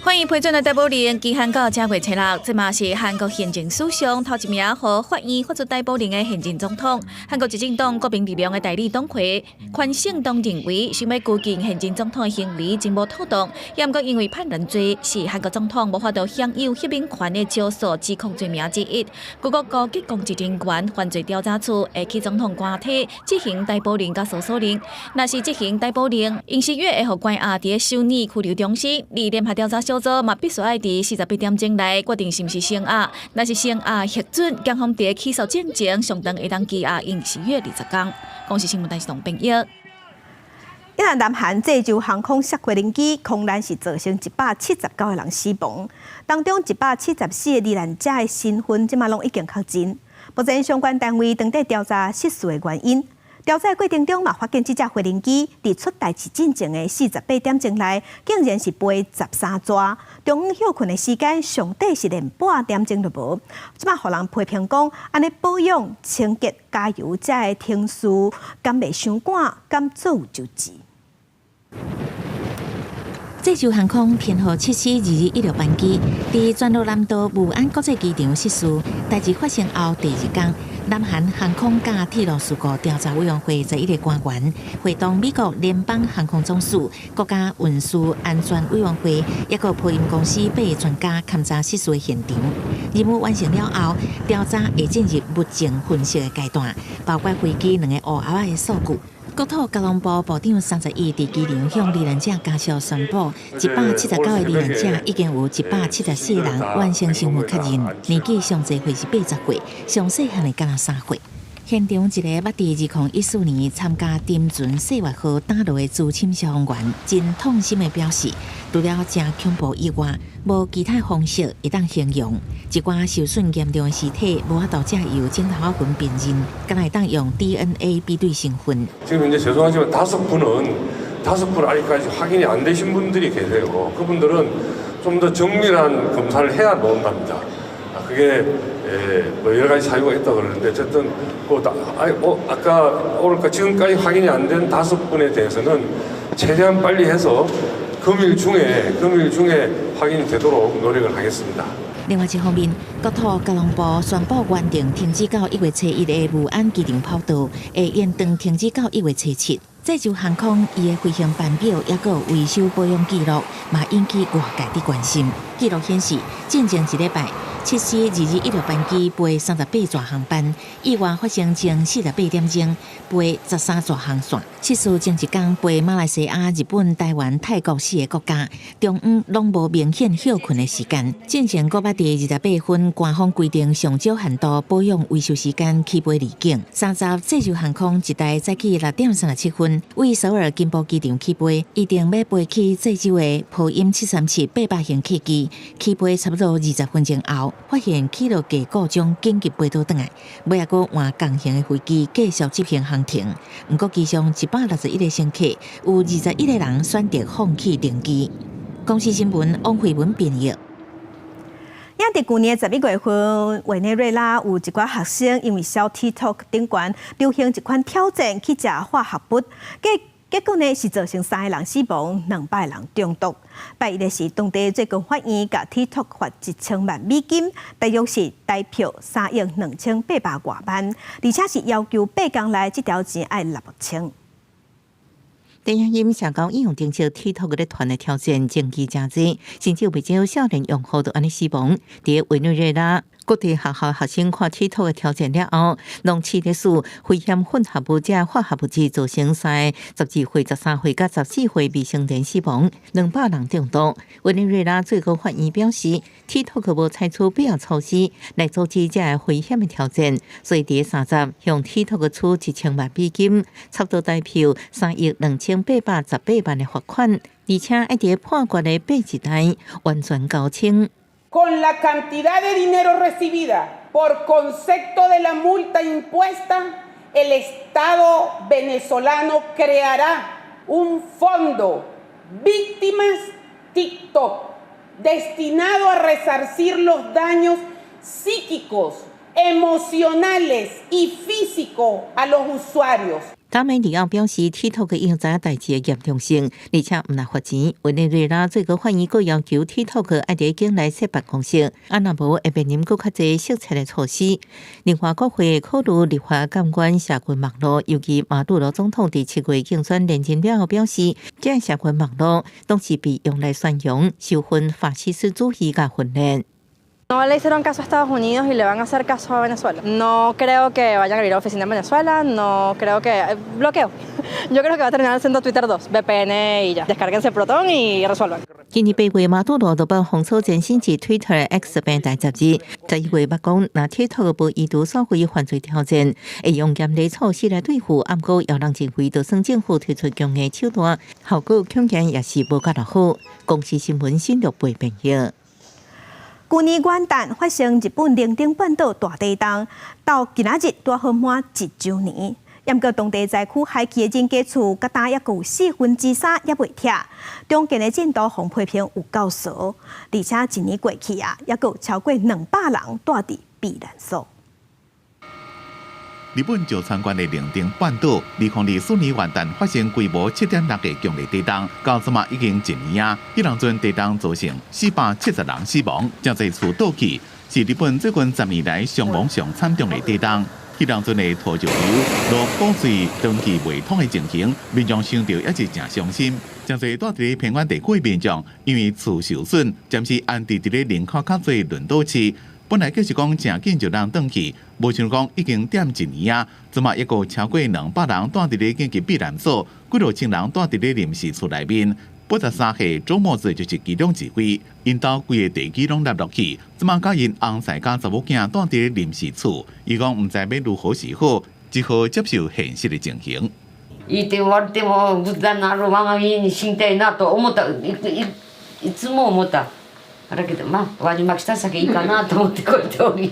法院批准的逮捕令期限到這月初六，這嘛是韓國憲政史上頭一名予法院發出逮捕令的現任總統。韓國執政黨國民力量的代理黨魁寬勝東認為，想欲拘禁現任總統的行為真無妥當。也毋過因為叛亂罪是韓國總統無法度享有赦免權的少數指控罪名之一。各國高級公職人員犯罪調查處會去總統官邸執行逮捕令佮搜索令。若是執行逮捕令，尹錫悅會予關押佇首爾拘留中心，而聯合調查小組嘛必須愛佇48點鐘內決定是毋是聲押，若是聲押核准，檢方佇起訴進前上長會當羈押尹錫悅20工。公視新聞台是董編譯。一旦南韓濟州航空摔飛輪機空難是造成179個人死亡，當中174個罹難者的身份，這馬攏已經確認。目前相關單位正佇調查失事的原因。調查過程中嘛，發現這架飛行機佇出代誌進前的48點鐘內，竟然是飛13逝，中午歇睏的時間上短是連半點鐘都無。這馬予人批評講，按呢保養、清潔、加油這个程序，敢袂傷趕，敢做有周至？濟州航空編號742216班機，佇全羅南道武安國際機場失事，代誌發生後第二工，南韓航空佮鐵路事故調查委員會11個官員，會同美國聯邦航空總署、國家運輸安全委員會，抑閣波音公司八个專家勘查失事的現場。任務完成了後，調查會進入物證分析的階段，包括飛機兩个烏盒仔的數據。國土交通部部長31佇機場向罹難者家屬宣布，179個罹難者已經有174人完成身份確認，年紀上濟歲是80歲，上細漢的敢若3歲。現場一個捌佇2014年參加沉船世越號打撈的資深消防員，真痛心的表示，除了誠恐怖以外，無其他方式會當形容一寡受損嚴重的屍體，無法度藉由指頭仔痕辨認，敢若會當用 DNA 比對身份。 지금 이제 죄송하지만 다섯 분 아직까지 확인이 안 되신 분들이 계세요. 그분들은 좀 더 정밀한 검사를 해야 나온답니다. 그게 뭐 여러 가지 사유가 있다 그러는데 어쨌든 그 아니, 아까 오늘까 지금까지 확인이 안 된 다섯 분에 대해서는 최대한 빨리 해서 금일 중에 확인이 되도록 노력을 하겠습니다. 另外一方面，國土交通部宣布原定停止到1月初1的武安機場跑道，會延長停止到1月初7。濟州航空伊的飛行班表抑閣維修保養記錄，嘛引起外界的關心。記錄顯示，進前一禮拜，742216班機飛38逝航班，意外發生前48點鐘飛13逝航線。失事前一工飛馬來西亞、日本、台灣、泰國四个國家，中午攏無明顯歇睏的時間。進前閣捌佇28分，官方規定上少限度保養維修時間起飛離境。30濟州航空一台早起6點37分，為首爾金浦機場起飛，預定欲飛去濟州的波音737-800型客機，起飛差不多20分鐘後，發現起落架故障，緊急飛倒轉來，尾仔閣換共型的飛機繼續執行航程。毋過機上161個乘客，有21個人選擇放棄登機。公視新聞王慧文編譯。也佇舊年11月份，委內瑞拉有一寡學生因為痟 TikTok 頂懸流行一款挑戰去食化學物，結果呢是造成三個人死亡，200人中毒。拜一的是當地最高法院共 TikTok 罰1000萬美金，大約是台票3億2800外萬，而且是要求8工內這條錢愛納清。電影因社交應用程式 TikTok 咧傳的挑戰爭議誠濟，甚至有袂少少年用戶都按呢死亡。佇委內瑞拉各地學校學生看 TikTok 的挑戰了後，攏試咧試危險混合物這化學物質造成三个12歲、13歲佮14歲未成年死亡，200人中毒。委內瑞拉最高法院表示，TikTok 無採取必要措施來阻止這个危險的挑戰，所以佇30向 TikTok 處1000萬美金，差不多台票3億2818萬的罰款，而且愛佇判決的8日內完全交清。 Con la cantidad de dinero recibida por concepto de la multa impuesta, el Estado venezolano creará un fondo Víctimas TikTok destinado a resarcir los daños psíquicos, emocionales y físicos a los usuarios. 達美里奧表示，TikTok 已經知影代誌的嚴重性，而且毋但罰錢。委內瑞拉最高法院閣要求 TikTok 愛佇境內設辦公室，啊若無會面臨閣較濟適切的措施。另外，國會考慮立法監管社群網路，尤其馬杜羅總統佇7月競選連任了後表示，這社群網路攏是被用來宣揚仇恨、法西斯主義佮分裂。 No le hicieron caso a Estados Unidos y le van a hacer caso a Venezuela. No creo que vayan a abrir oficina en Venezuela, no creo que... Bloqueo. Yo creo que va a terminar siendo Twitter 2, VPN y ya. Descárguense Proton y resuelvan. 今年8月，馬杜羅就把封鎖前新一 Twitter X 平台10日，11月捌講，若 TikTok 無移除所謂犯罪挑戰，會用嚴厲措施來對付。毋過有人認為，就算政府推出強硬手段，效果恐驚也是無較好。公視新聞新錄播編譯。舊年元旦發生日本能登半島大地動，到今仔日拄好滿一週年。毋過當地災區海區的人家厝，佮今猶閣有3/4猶未拆，重建的進度予批評有夠趖，而且一年過去啊，猶閣有超過200人蹛佇避難所。日本石川縣的能登半島，2024年元旦發生規模7.6的強烈地動，到這馬已經一年啊。彼當陣地動造成470人死亡，誠濟厝倒去，是日本最近10年來傷亡上慘重的地動。彼當陣的土石流、路破碎、斷氣袂通的情形，民眾想著也是誠傷心。誠濟蹛佇偏遠地區的民眾，因為厝受損，暫時安置佇咧人口較濟輪島市。本來計是講誠緊就通轉去，無想講已經踮一年啊，這馬猶閣超過200人蹛佇咧緊急避難所，幾落千人蹛佇咧臨時厝內面。83歲周末子就是其中一位，𪜶兜規个地基攏塌落去，這馬佮𪜶翁婿佮查某囝蹛佇咧臨時厝，伊講毋知欲如何是好，只好接受現實的情形。いて言われても無駄なる我が家に死にたいなと思った。いいいつも思った。だけどまあ輪島来た先いいかなと思ってこうやっており。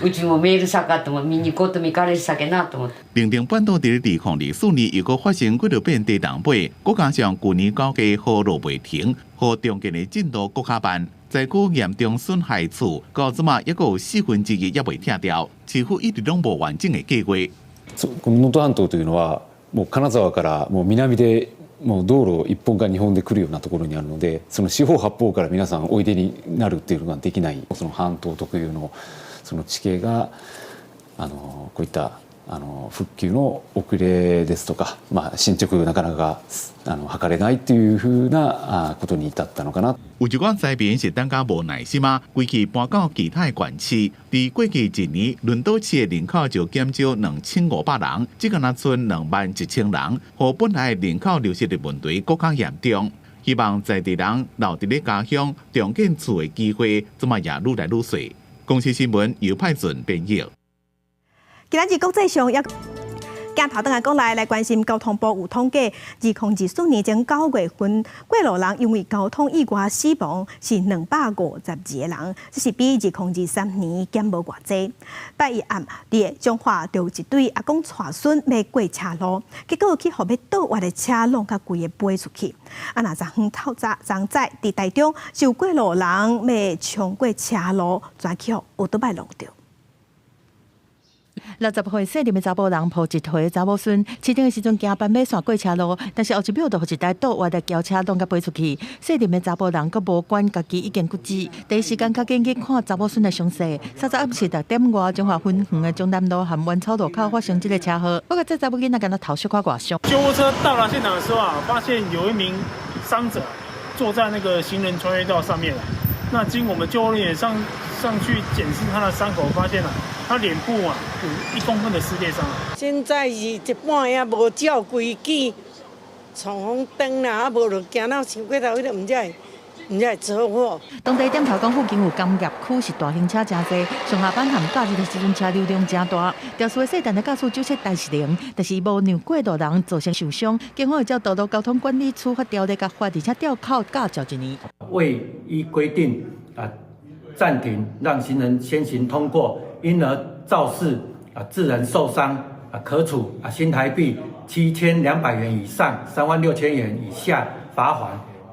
うちもメールさかっても見に行こうと見かれし酒なと思って。能登半島佇咧2024年又閣發生幾落遍地動尾，閣加上舊年九月雨落袂停，予重建的進度閣較慢，災區嚴重損害厝，到這馬猶閣有1/4猶未拆掉，似乎一直攏無完整的計劃。この能登半島というのはもう金沢からもう南でもう道路一本か二本で来るようなところにあるので、その四方八方から皆さんおいでになるっていうのができない、その半島特有のその地形がこういった復旧の遅れですとか、まあ、進捗なかなか図れないっていうふうなことに至ったのかな。有一寡災民是等甲無耐心啊，規氣搬到其他的縣市。佇過去一年，輪島市的人口就減少2500人，這個若賰21,000人，予本來人口流失的問題閣較嚴重。希望在地人留佇咧家鄉重建厝的機會，這馬也愈來愈細。公視新聞尤派準編譯。今仔日國際上也鏡頭轉來國內來關心交通部有統計，2024年前9月份過路人因為交通意外死亡是252個人，這是比2023年減無偌濟。拜一暗，佇彰化就有一對阿公帶孫欲過車路，結果去予欲倒彎的車挵共規个飛出去。啊，若昨昏透早昨早佇台中，就有過路人欲衝過車路，轉去予歐多擺挵著。60歲細膩的查埔人抱一歲查某孫，飼頂的時陣行斑馬線過車路，但是後一秒就予一台倒彎的轎車挵共飛出去。細膩的查埔人閣無管家己已經骨折，第一時間較緊去看查某孫的傷勢。30暗時6點外，彰化芬園的中南路和丸草路口發生這個車禍。不過這查某囡仔敢若頭小可外傷。救護車到達現場的時候啊，發現有一名傷者坐在那個行人穿越道上面。那經我們救護人員上去檢視他的傷口，發現了他臉部啊有1公分的撕裂傷。現在是一般也無照規矩，闖紅燈啦，啊無就驚到傷過頭，彼個毋才會車禍。當地點頭講附近有工業區，是大型車誠濟，上下班和假日的時陣車流量誠大。肇事的細陳的駕駛酒測代是零，但是伊無讓過路人造成受傷。警方會照道路交通管理處罰條例共罰，而且吊考駕照一年。未依規定啊暫停，讓行人先行通過，因而肇事啊致人受傷啊，可處啊新台幣7200元以上36,000元以下罰鍰，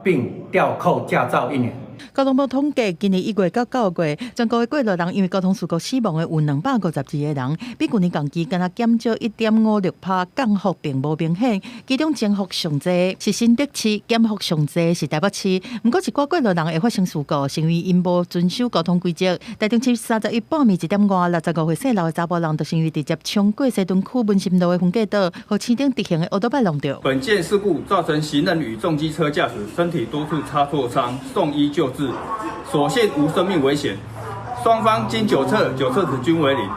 並吊扣駕照一年。交通部統計，今年1月到9月，全國的過路人因為交通事故死亡的有252個人，比舊年同期敢若減少1.56%，降幅並無明顯。其中增幅上濟是新竹市，減幅上濟是台北市。毋過一寡過路人會發生事故，是因為𪜶無遵守交通規則。台中市31半暝1點外，65歲姓劉的查埔人，就是因為直接衝過西屯區文心路的分隔島，予青頂直行的歐多擺撞著。本件事故造成行人與重機車駕駛身體多處擦挫傷，送醫救治，所幸無生命危險。雙方經酒測，酒測值均為零。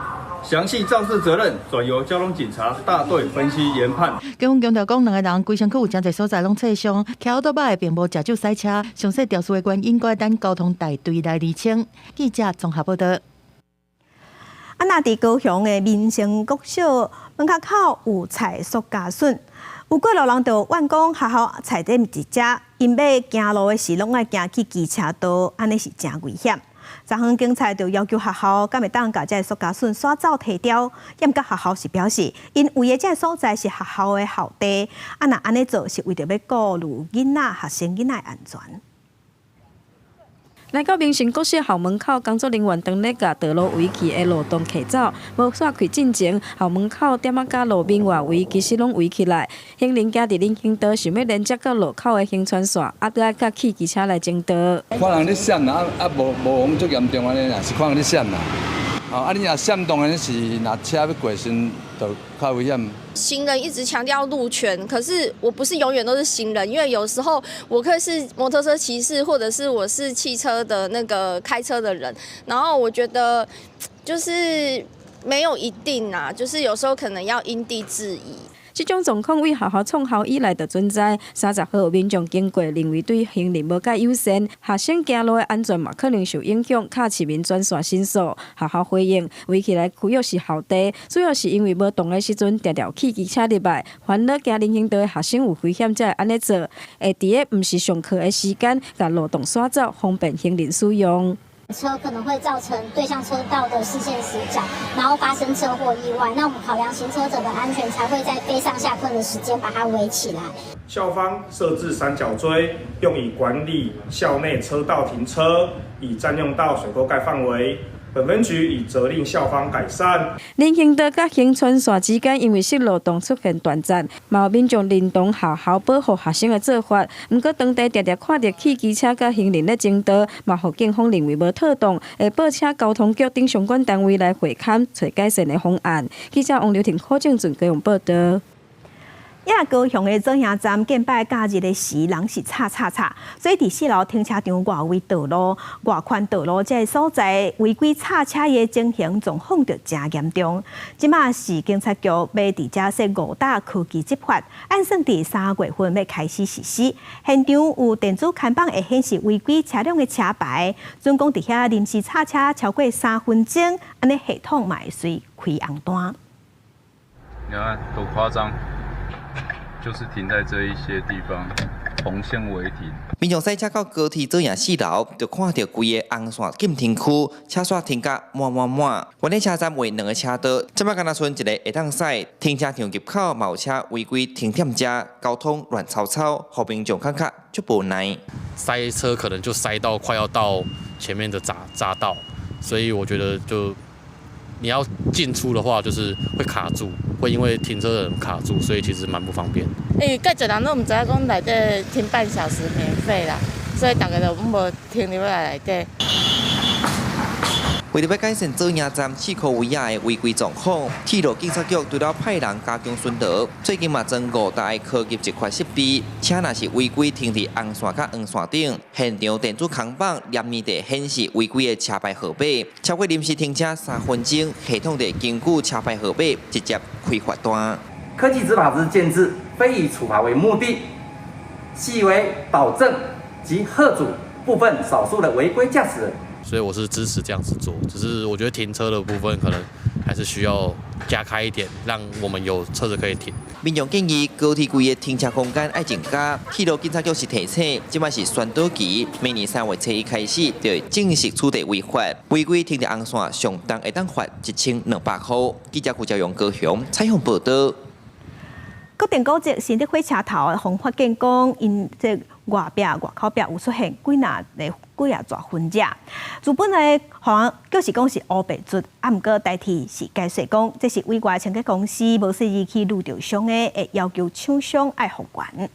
詳細肇事責任轉由交通警察大隊分析研判。警方強調講，兩个人規身軀有誠濟所在攏擦傷，騎歐多擺並無食酒駛車。詳細肇事的原因，閣愛等交通大隊來釐清。記者綜合報道。啊，若佇高雄的民生國小門口有菜塑膠筍，有過路人就怨講學校菜店佇遮，𪜶欲行路的時攏愛行去機車道，按呢是誠危險。昨昏警察就要求學校，敢會當共這个塑膠筍徙走提掉，毋過學校是表示，𪜶圍的這个所在是學校的校地，啊，若按呢做是為著欲顧慮囡仔、學生囡仔的安全。來到民生國小校門口，工作人員當咧共道路圍起的路障拆走，無煞開進前，校門口點仔佮路面外圍其實攏圍起來。行人行佇人行道，想欲連接到路口的行川線，啊，閣愛佮汽機車來爭道。看人咧閃啦，啊啊無無講足嚴重按呢啦，是看人咧閃啦。哦，啊你若閃當然是若車欲過時，就較危險。行人一直強調路權，可是我不是永遠都是行人，因為有時候我可以是摩托車騎士，或者是我是汽車的那個開車的人。然後我覺得就是沒有一定啊，就是有時候可能要因地制宜。這種狀況對學校創校以來就存在。30號有民眾經過，認為對行人無蓋友善，學生行路的安全嘛可能受影響，敲市民專線申訴。學校回應，圍起來區域是校地，主要是因為無動的時陣，定定有汽機車入來，煩惱行人行道的學生有危險，才會按呢做。會佇个毋是上課的時間，共路障徙走，方便行人使用。車可能會造成對向車道的視線死角，然後發生車禍意外。那我們考量行車者的安全，才會在非上下課的時間把它圍起來。校方設置三角錐，用以管理校內車道停車，已佔用到水溝蓋範圍。本分局已責令校方改善。人行道佮行川線之間，因為設路障出現斷層，嘛有民眾認同學校保護學生的做法。毋過當地定定看著汽機車佮行人咧爭道，嘛予警方認為無妥當，會報請交通局等相關單位來會勘，揣改善的方案。記者王劉婷、柯正俊高雄報道。也高雄的左營站近擺假日的時，人是吵吵吵，所以佇四樓停車場外圍道路、外寬道路這个所在違規插車的情形狀況就誠嚴重。這馬是警察局欲佇遮設五大科技執法，按算佇3月份欲開始實施。現場有電子看板會顯示違規車輛的車牌，準講佇遐臨時插車超過3分鐘，按呢系統嘛會隨開紅單。你看多誇張！就是停在這一些地方，紅線違停。民眾駛車到高鐵左營四樓，就看著規个紅線禁停區，車煞停甲滿滿滿。原來車站為兩个車道，這擺敢若賰一个會當駛，停車場入口嘛有車違規停踮遮，交通亂糟糟，予民眾感覺足無奈。塞車可能就塞到快要到前面的匝道，所以我覺得就你要進出的話，就是會卡住，會因為停車的人卡住，所以其實蠻不方便。因為閣濟人攏毋知影講內底停半小時免費啦，所以逐家就攏無停入來內底。為著欲改善左營站四箍圍仔的違規狀況，鐵路警察局除了派人加強巡邏，最近嘛裝五台科技執法設備，車若是違規停佇紅線佮黃線頂，現場電子看板連綿地顯示違規的車牌號碼，超過臨時停車3分鐘，系統就根據車牌號碼直接開罰單。科技執法之建制，非以處罰為目的，係為導正及嚇阻部分少數的違規駕駛人。所以我是支持這樣子做，只是我覺得停車的部分可能還是需要加開一點，讓我們有車子可以停。民眾建議高鐵規个停車空間愛增加，鐵路警察局是提醒，這擺是宣導期，明年3月初一開始就會正式取締違法，違規停佇紅線上重會當罰1200塊。記者胡兆勇高雄採訪報道。國定古蹟新竹火車頭的方發建講，𪜶這外壁、外口壁有出現幾若個幾仔逝痕跡。原本的好像就是講是烏白漆，啊，毋過台鐵是解釋講，這是委外清潔公司無細意去擼著傷的，會要求廠商愛復原。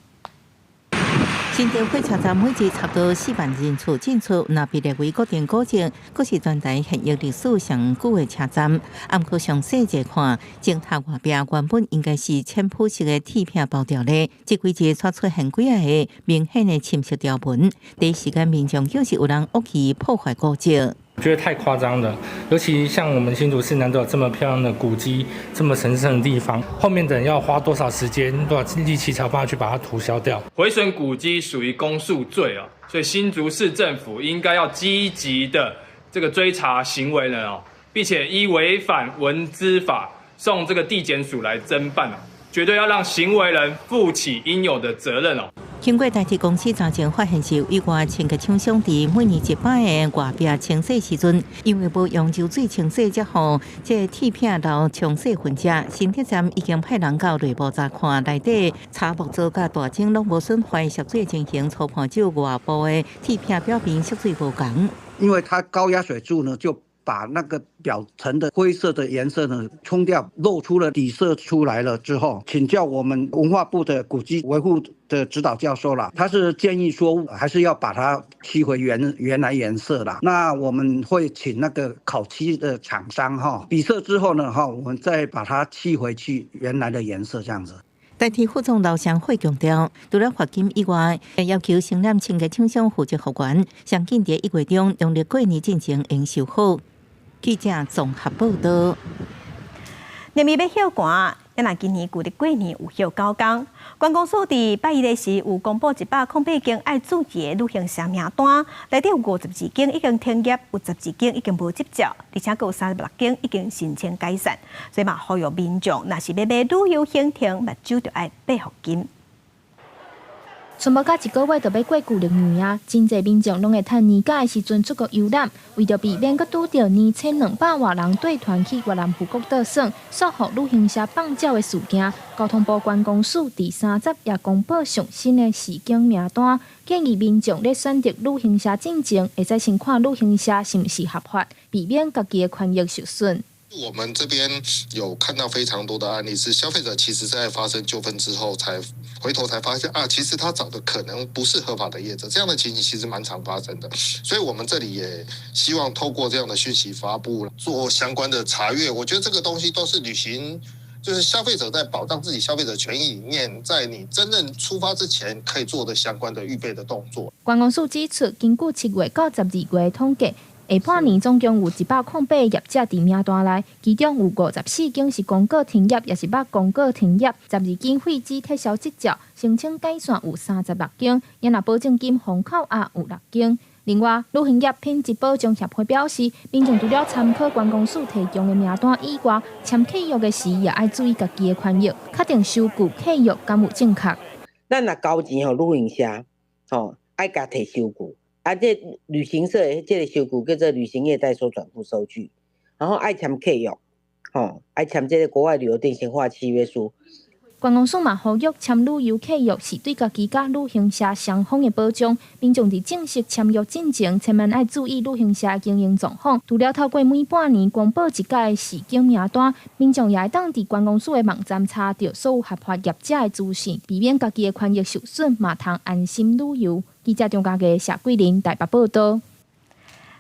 新竹火車站每日差不多4萬人次進出，若被列為國定古蹟，閣是全台現役歷史上久的車站。毋過詳細一看，鐘塔外壁原本應該是淺膚色的鐵片包著咧，這幾日卻出現幾仔个明顯的深色條紋。第一時間民眾就是有人惡意破壞古蹟。我覺得太誇張了，尤其像我們新竹市難得有這麼漂亮的古蹟，這麼神聖的地方，後面的人要花多少時間、多少力氣才有辦法去把它塗銷掉？毀損古蹟屬於公訴罪啊，所以新竹市政府應該要積極的這個追查行為人哦，並且依違反文資法送這個地檢署來偵辦啊，絕對要讓行為人負起應有的責任哦。經過台鐵公司早前發現是委外清潔廠商佇每年一擺的外壁清洗時陣，因為無用熱水清洗，才予這鐵片留沖洗痕跡。新鐵站已經派人到內部查看，內底柴木座佮大鐘攏無損壞，濕水情形初判就外部的鐵片表面色水無仝。因為它高壓水柱呢，就把那個表層的灰色的顏色呢沖掉，露出了底色出來了之後，請教我們文化部的古蹟維護的指導教授啦，他是建議說，還是要把它漆回原來顏色啦。那我們會請那個烤漆的廠商哈，比色之後呢哈，我們再把它漆回去原來的顏色，這樣子。台鐵副總劉湘慧強調，除了罰金以外，會要求承攬清潔廠商負責復原，上緊佇1月中農曆過年進前應修好。記者綜合報道。連綿欲歇寒，也若今年舊曆過年有歇9工。觀光署佇拜一的時有公布108間愛注意的旅行社名單，內底有52間已經停業，有12間已經無執照，而且閣有36間已經申請解散。所以嘛，呼籲民眾若是欲買旅遊行程，目睭著愛閉予緊。賰無到一個月就欲過舊曆年啊！真濟民眾攏會趁年假的時陣出國遊覽，為著避免閣拄著年1200外人綴團去越南富國倒耍，束縛旅行社放鳥的事件，交通部觀光署佇30也公布上新的示警名單，建議民眾咧選擇旅行社進前，會使先看旅行社是毋是合法，避免家己的權益受損。我們這邊有看到非常多的案例，是消費者其實在發生糾紛之後，才回頭才發現啊，其實他找的可能不是合法的業者，這樣的情形其實蠻常發生的。所以，我們這裡也希望透過這樣的訊息發布，做相關的查閱。我覺得這個東西都是旅行，就是消費者在保障自己消費者權益裡面，在你真正出發之前可以做的相關的預備的動作。觀光署指出，根據7月到12月統計，下半年總共有108業者佇名單內，其中有54間是公告停業，抑是欲公告停業；12間廢止撤銷執照，申請解散有36間，也若保證金予扣押有6間。另外，旅行業品質保障協會表示，民眾除了參考觀光署提供的名單以外，簽契約的時也愛注意家己的權益，確定收據契約敢有正確。咱若交錢予旅行社，吼，愛共提收據。啊，這旅行社的這個收據叫做旅行業代收轉付收據，然後愛簽契約，吼，愛簽這個國外旅遊定型化契約書。觀光署嘛呼籲簽旅遊契約是對家己佮旅行社雙方的保障。民眾佇正式簽約進前，千萬愛注意旅行社經營狀況。除了透過每半年公布一屆示警名單，民眾也會當佇觀光署的網站查著所有合法業者的資訊，避免家己的權益受損，嘛通安心旅遊。記者張家傑、謝桂林台北報道。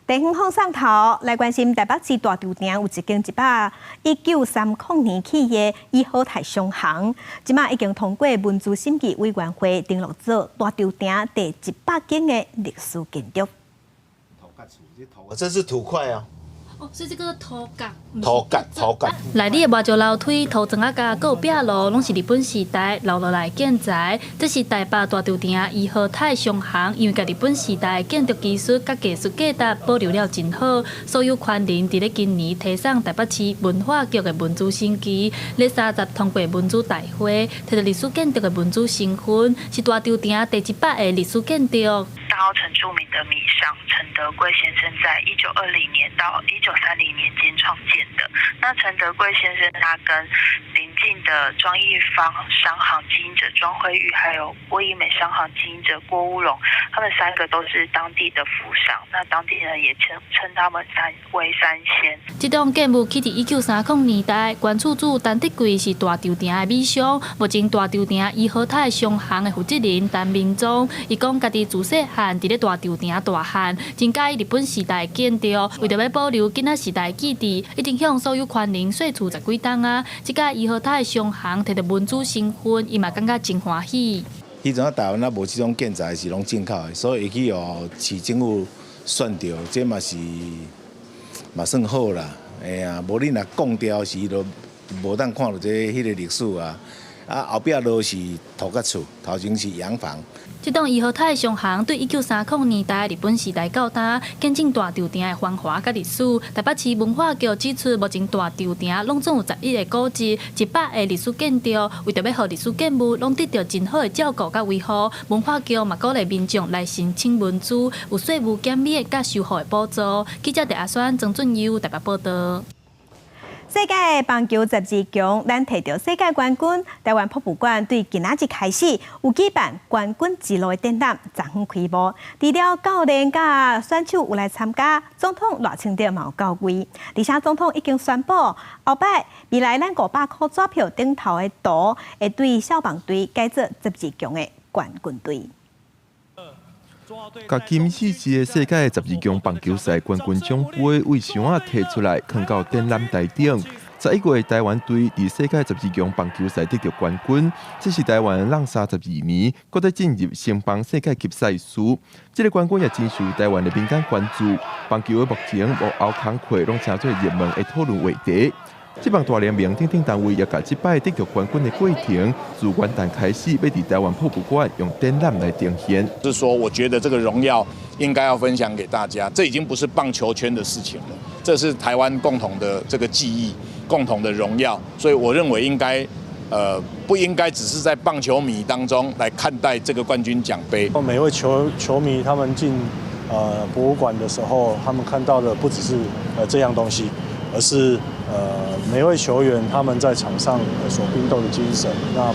地方放送頭來關心台北市大稻埕有一間1930年起的怡和泰商行，這馬已經通過文資審議委員會登錄做大稻埕第100間的歷史建築。這是土塊啊。哦，所以這個土角。土角，土角。內裡的磨石樓梯、土磚仔架，閣有壁爐，攏是日本時代留落來的建材。這是台北大稻埕怡和泰商行，因為共日本時代建築技術佮藝術價值保留了真好，所有權人佇咧今年提送台北市文化局的文資審議，咧30通過文資大會，提著歷史建築的文資身份，是大稻埕第100个歷史建築。大稻埕著名的米商陳德貴先生，在1920年到1930年間創建的。那陳德貴先生，他跟鄰近近的莊義方商行經營者莊輝玉，還有郭義美商行經營者郭烏龍，他們三個都是當地的富商，那當地人也稱稱他們三為三仙。這棟建物起佇1930年代，原厝主陳德貴是大稻埕的米商，目前大稻埕怡和泰商行的負責人陳明忠，伊講家己自細漢佇咧大稻埕大漢，真佮意日本時代建築，為著欲保留囡仔時代記憶，已經向所有權人稅厝十幾冬啊。這家怡和泰商行摕著文資身份，伊嘛感覺真歡喜。彼陣仔台灣啊無這種建材是攏進口的，所以會去予市政府選著，這嘛是嘛算好啦。哎呀，無你若講掉時，就無當看著這彼個歷史啊。啊，後壁落是土埆厝，頭前是洋房。這棟怡和泰商行對1930年代日本時代到今，見證大稻埕的繁華佮歷史。台北市文化局指出，目前大稻埕攏總有11个古蹟、100个歷史建築，為著欲予歷史建物攏得著真好的照顧佮維護，文化局嘛鼓勵民眾來申請文資，有稅務減免佮修復的補助。記者鄭阿宣、曾俊佑台北報導。世界棒球十二強，咱提著世界冠軍。台灣博物館對今仔日開始有舉辦冠軍之路的展覽，昨昏開幕。除了教練佮選手有來參加，總統賴清德嘛有到位。而且總統已經宣布，後擺未來咱500箍紙票頂頭的圖，會對少棒隊改做十二強的冠軍隊。共金四支的世界十二強棒球賽冠軍獎盃對箱仔提出來，囥到展覽台頂。11月，台灣隊佇世界十二強棒球賽得著冠軍，這是台灣挵32年，閣再進入升棒世界級賽事。這個冠軍也真受台灣的民間關注。棒球的目前幕後工課攏成做熱門的討論話題。職棒大聯盟等等單位也共這擺得著冠軍的過程，自元旦開始，欲佇台灣博物館用展覽來呈現。是說，我覺得這個榮耀應該要分享給大家。這已經不是棒球圈的事情了，這是台灣共同的這個記憶，共同的榮耀。所以，我認為應該，不應該只是在棒球迷當中來看待這個冠軍獎盃。每位球迷他們進博物館的時候，他們看到的不只是這樣東西，而是每位球員他們在場上所拼鬥的精神，那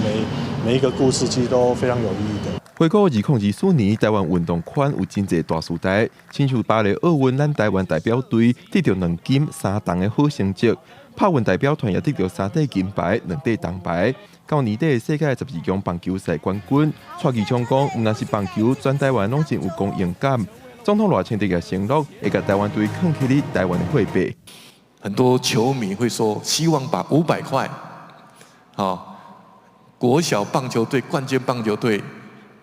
每一個故事其實都非常有意義的。回顧2024年，台灣運動圈有真濟大時代，親像巴黎奧運，咱台灣代表隊得著兩金三銅的好成績，拍運代表團也得著三塊金牌、兩塊銅牌。到年底世界十二強棒球賽冠軍，蔡其昌講，毋但是棒球，全台灣攏真有光榮感。總統賴清德也承諾，會共台灣隊囥起佇台灣的貨幣。很多球迷會說，希望把500塊，好，國小棒球隊冠軍棒球隊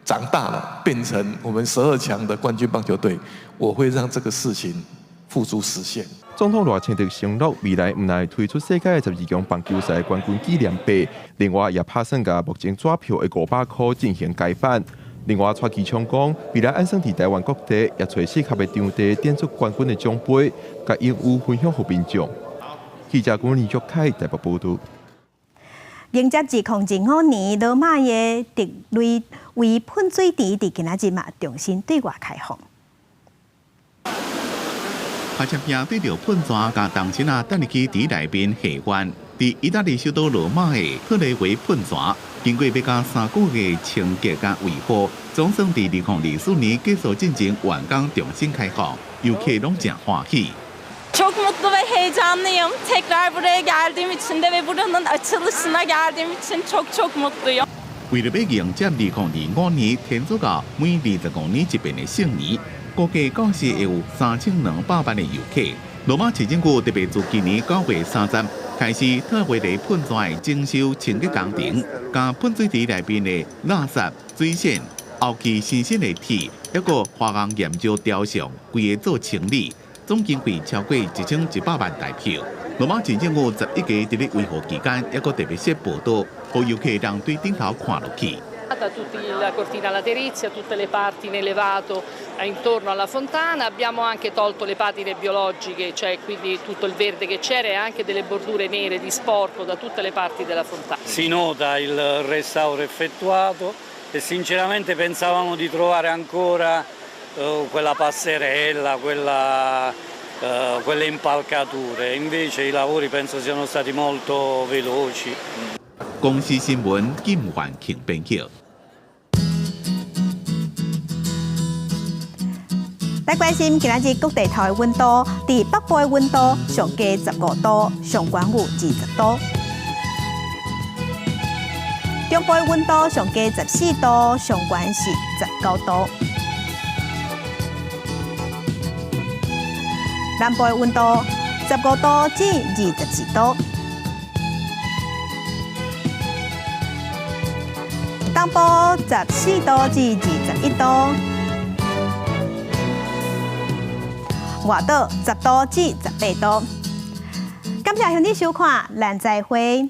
長大了，變成我們12強的冠軍棒球隊，我會讓這個事情付諸實現。總統賴清德承諾，未來毋但會推出世界十二強棒球賽冠軍紀念幣，另外也拍算共目前紙票的500箍進行改版。另外，蔡其昌講，未來按算佇台灣各地也揣適合的場地，展出冠軍的獎盃，共榮譽分享予民眾。記者郭林玉凱台北報導。迎接2025年羅馬的特雷維噴水池，佇今仔日嘛重新對外開放。拍攝片對著噴泉佮同親仔帶入去池內面下彎，佇意大利首都羅馬的特雷維噴泉，經過欲甲3個月清潔佮維護，總算佇2024年結束進前完工重新開放，遊客攏誠歡喜。 Çok mutlu ve heyecanlıyım. Tekrar buraya geldiğim için de ve buranın açılışına geldiğim için çok çok mutluyum. 為著欲迎接2025年天主教每25年一遍的聖年，估計到時會有3200萬的遊客。羅馬市政府特別自今年9月30開始，特維雷噴泉的整修清潔工程，共噴水池內面的垃圾、水線、後期新鮮的鐵，抑閣花崗岩石雕像，規个做清理，總經費超過1100萬台票。羅馬市政府11个佇咧維護期間，抑閣特別設步道，予遊客通對頂頭看落去。 Tutta la cortina laterizia, tutte le parti in elevato intorno alla fontana, abbiamo anche tolto le patine biologiche, cioè quindi tutto il verde che c'era e anche delle bordure nere di sporco da tutte le parti della fontana. Si nota il restauro effettuato e sinceramente pensavamo di trovare ancora quella passerella, quelle impalcature, invece i lavori penso siano stati molto veloci. 公視新聞金元慶編輯。來關心今仔日各地頭的溫度，佇北部的溫度上低15度，上懸有20度；中部的溫度上低14度，上懸是19度；南部的溫度15度至22度；東部14度至21度。外島10度至18度。感謝兄弟收看，咱再會。